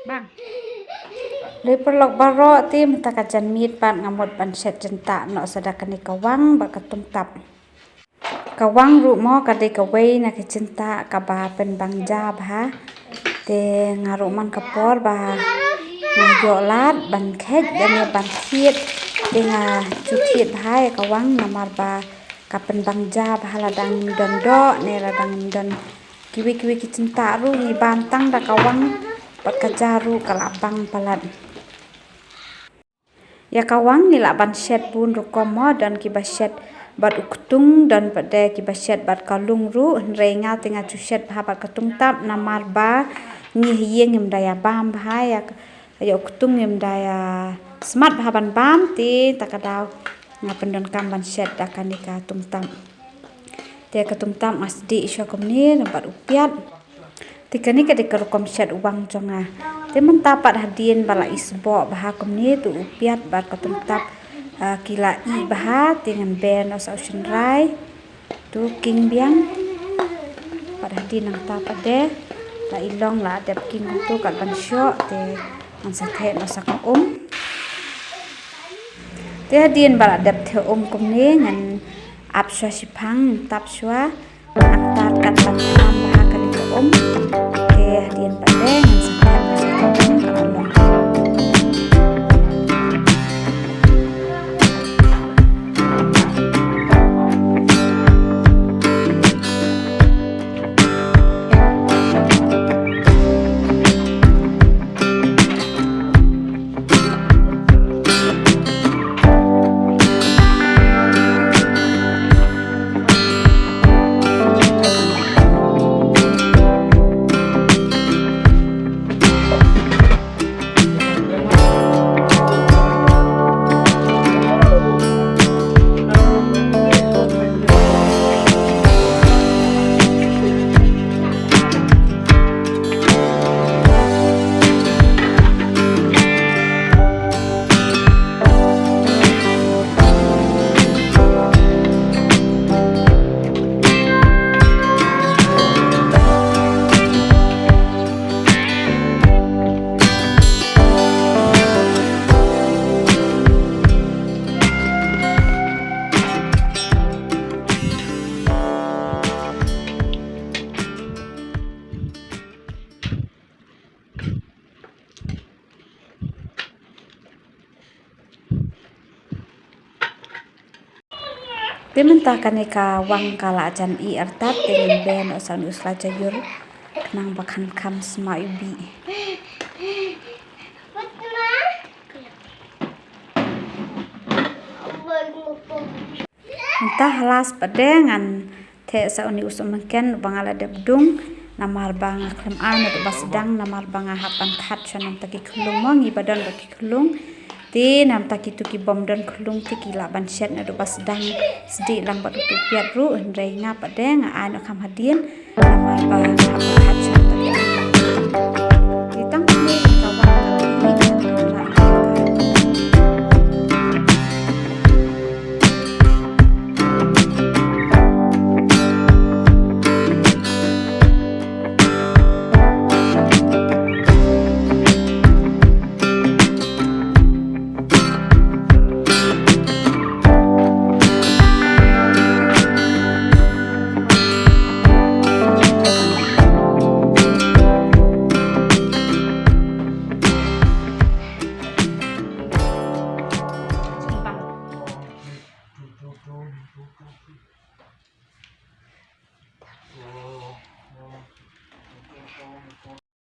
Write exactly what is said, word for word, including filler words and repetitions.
Bang. Lei paralok baroh, te mynta ka janmiet pat nga mut ban shet jyntah noh sa da kane ka wang bad ka tungtap. Ka wang ruh mo ka dei kawei na ki jyntah kaba pynbang ja bha. Te nga ruh man ka por ba nga ïoh lad ban kheit, da ne ban thied. Te nga ju thied bha ïa ka wang namar ba ka pynbang ja bha, lada ngim don doh ne lada ngim don kiwei kiwei ki jyntah ruh ngi bam tang da ka wang bad ka ja ruh ka la bang palat. Ïa ka wang ngi lah ban shet bun rukom mo, don kiba shet bad u ktung, don pat de kiba shet bad ka lung ruh, hynrei nga te nga ju shet bha bad ka tungtap namar ba ngi ha ïing ngim da ïa bam bha ïa ka, ïa u ktung ngim da ïa smat bha ban bam, te ta ka daw nga pyndonkam ban shet da kane ka tungtap. Te ka tungtap nga sdieh shuwa kumne bad u piat. Te kane ka dei ka rukom shet wang jong nga. Te mynta pat hadien ba la isboh bha kumne, te u piat bad ka tungtap, ah, ki la ih bha, te ngan ber noh sa u shynrai. Tu king biang. Pat hadien nangta pat de la i long, la dep king tu kat ban shoh, te ngan sa theh noh sa ka um. Te hadien ba la dep theh um kumne ngan ap shuwa shiphang, tap shuwa. Nangta kat ban kham bha kane ka um. Te hadien pat de ngan sa theh noh sa ka um ka la long. Te mynta kane ka wang ka la jan ih artat, te ngan ber noh sa une u sla jaiur khnang ba kan kham sma u bih. Mynta ha last pat de ngan theh sa une u sohmynken uba nga la dep dung, namar ba nga khlem ai naduh ba sdang, namar ba nga hap ban khat sha namta ki khunlung mo, ngi ba don ba ki khunlung. Te namta kitu ki bym don khunlung te ki lah ban shet naduh ba sdang sdih lang bad utu u piat ruh, hynrei nga pat de nga ai noh kham hadien, namar ba nga hap ban khat sha